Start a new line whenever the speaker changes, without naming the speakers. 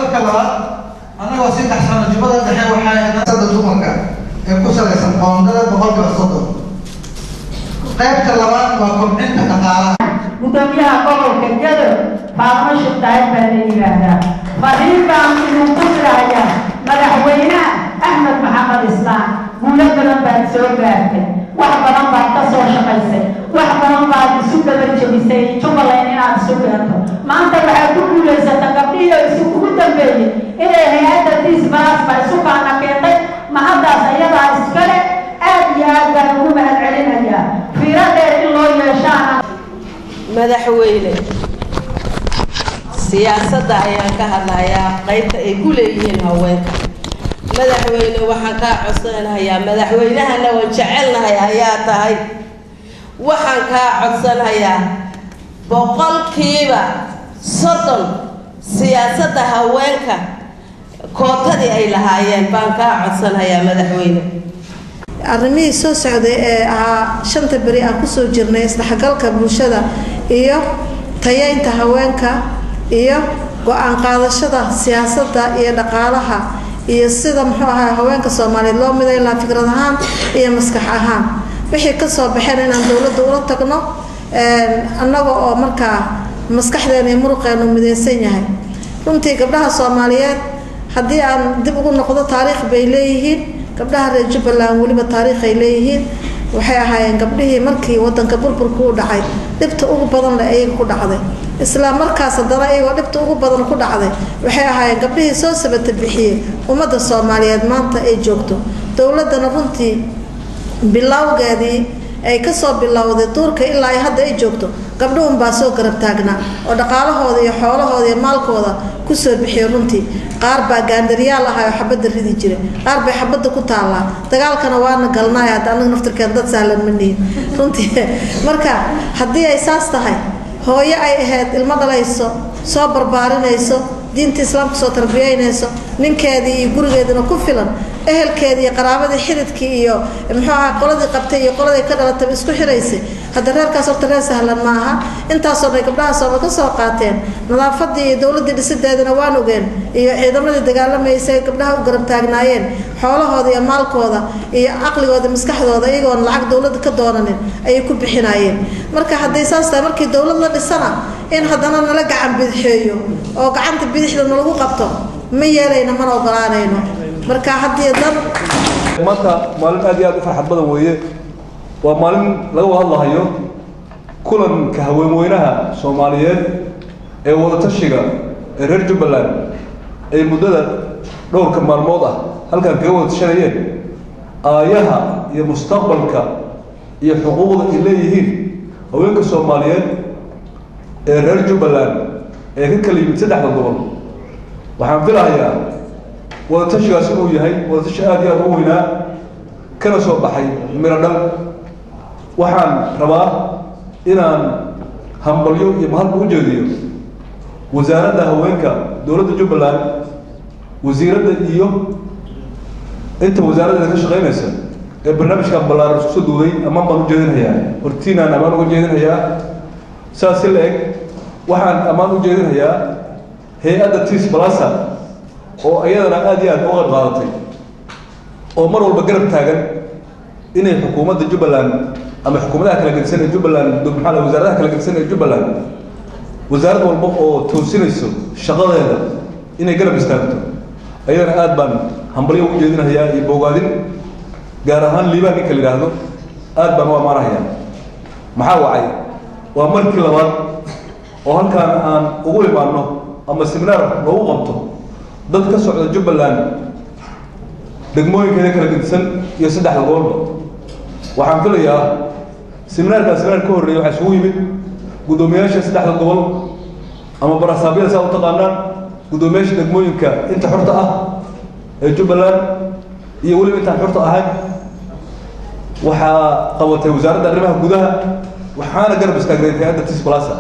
Qodobka labaad, annagoo si dhaxsano Jubbada Dhexe waxay dumarka ee ku salaysan qoondada 30%. Qaybta labaad waa kobcinta dhaqaalaha.
Gudoomiyaha gobolka Gedo, Faadmo Shibtahay baa la yidhaahdaa. Fariin baan idinku dirahayaa madaxweynaha Axmed Maxamed Islaam: guulo badan baad soo gaartay, wax badan baad ka soo shaqaysay, wax badan baad isu daba jebisay Jubbaland inaad isu keento. Maanta waxaad ku guulaysata gabdhihii oo isu ugu dambeeyey inay hay-adda Tiis Balaas baa isu kaana keentay. Mahaddaas ayadaa iskale, aad iyo aad baan ugu mahad celinayaa. Fiiro dheer in loo yeeshaana.
Madaxweyne, siyaasadda ayaan ka hadlayaa, qaybta ay ku leeyihiin haweenka. Madaxweyne, waxaan kaa codsanayaa, madaxweynahana waan jecelnahay ayaa tahay, waxaan kaa codsanayaa 30% siyaasadda haweenka kootadii ay lahaayeen baan kaa codsanayaa, madaxweyne.
Arrimihii soo socday ee ahaa 5-ta beri aan kusoo jirnay, isdhexgalka bulshada iyo tayeynta haweenka iyo go-aan qaadashada siyaasadda iyo dhaqaalaha iyo sida muxuu ahaa haweenka Soomaaliyeed loo midayn lahaa fikrad ahaan iyo maskax ahaan, wixii kasoo baxeen inaan dowladda ula tagno annaga oo markaa maskaxdeena iyo muruqeenu midaysan yahay. Runtii gabdhaha Soomaaliyeed, haddii aan dib ugu noqdo, taariikh bay leeyihiin. Gabdhaha reer Jubbaland weliba taariikh ay leeyihiin. Waxay ahaayeen gabdhihii markii wadanka burburku u dhacay dhibta ugu badan le ayaga ku dhacday. Isla markaas haddana iyagoo dhibta ugu badan ku dhacday, waxay ahaayeen gabdhihii soo sabata bixiyey ummadda Soomaaliyeed maanta ay joogto. Dowladdana runtii bilowgeedii ay kasoo bilowday duurka ilaa ay hadda ay joogto, gabdhuhun baa soo garab taagnaa oo dhaqaalahooda iyo xoolahooda iyo maalkooda kusoo bixiyay. Runtii qaar baa gaandaryaal ahaa oo xabadda ridi jiray, qaar bay xabadda ku taallaa, dagaalkana waana galnaay. Hadda annaga naftirkeen dad sahlan ma nihin runtii. Marka haddii ay saas tahay, hooyo ay ahayd, ilmo dhalayso, soo barbaarinayso, diinta Islaamka soo tarbiyeynayso, ninkeedii iyo gurigeedina ku filan, ehelkeedii iyo qaraabadii, xididkii iyo muxuu ahaa qoladii qabtay iyo qoladii ka dhalatay isku xiraysay. Hadda reerkaas horta reer sahlan ma aha. Intaasoo dhan gabdhaha sooma ka soo qaateen. Nadaafadii iyo dowladdii dhisideedana waan ogeen iyo ciidamadii dagaalamaysay gabdhaha u garab taagnaayeen, xoolahooda iyo maalkooda iyo caqligooda, maskaxdooda, iyagoon lacag dowladda ka doonanin ayay ku bixinaayeen. Marka hadday saas tahay, markii dowlad la dhisana in haddana nala gacan bidixeeyo oo gacanta bidixda nalagu qabto ma yeelayno, mana ogolaanayno. Marka haddii dad
Maanta maalin aad iyo aad u farxad badan weeye. Waa maalin laga wada hadlahayo kulanka haweenweynaha Soomaaliyeed ee wadatashiga ee reer Jubbaland ay muddada dhowrka maalmood ah halkan kaga wada tashanayeen aayaha iyo mustaqbalka iyo xuquuqda ay leeyihiin haweenka Soomaaliyeed ee reer Jubbaland ee ka kala yimid saddexda gobol. Waxaan filahayaa wadatashigaas inuu yahay wadatashi aad iyo aad u weynaa, kana soo baxay miro dhal. Waxaan rabaa inaan hambalyo iyo mahadba u jeediyo Wasaaradda Haweenka dowladda Jubbaland, wasiiradda iyo inta wasaaradda ka shaqeynaysa ee barnaamijkan ballaaran isku soo duuday. Amaan baan u jeedinhayaa, hortiinaan ammaan uga jeedinhayaa. Saas si la eg waxaan ammaan u jeedinhayaa hay-adda Tis Balasa oo iyadana aad iyo aad uga qayb qaadatay oo mar walba garab taagan inay xukuumadda Jubbaland ama xukuumadaha kala gedisan ee Jubbaland, maxaa la, wasaaradaha kala gedisan ee Jubbaland, wasaarad walba oo toosinayso shaqadeeda inay garab istaagto. Ayadana aad baan hambalyo ugu jeedinahayaa iyo bogaadin, gaar ahaan Liibaan ninka la yidhaahdo aad baan u ammaanahayaa. Maxaa wacay? Waa markii labaad oo halkaan aan ugu imaano ama seminaar loogu qabto dad ka socda Jubbaland degmooyinkeeda kala gedisan iyo saddexda gobolba. Waxaan filayaa seminaarkaa seminaar ka horreeyay waxaa isugu yimid guddoomiyaasha saddexda gobol ama barasaabyada saa u taqaanaan, guddoomiyaasha degmooyinka inta xorta ah ee Jubbaland iyo weliba intaan xorta ahayn. Waxaa qabatay Wasaaradda Arrimaha Gudaha, waxaana garab istaagnayd hay-adda Tis Balasa.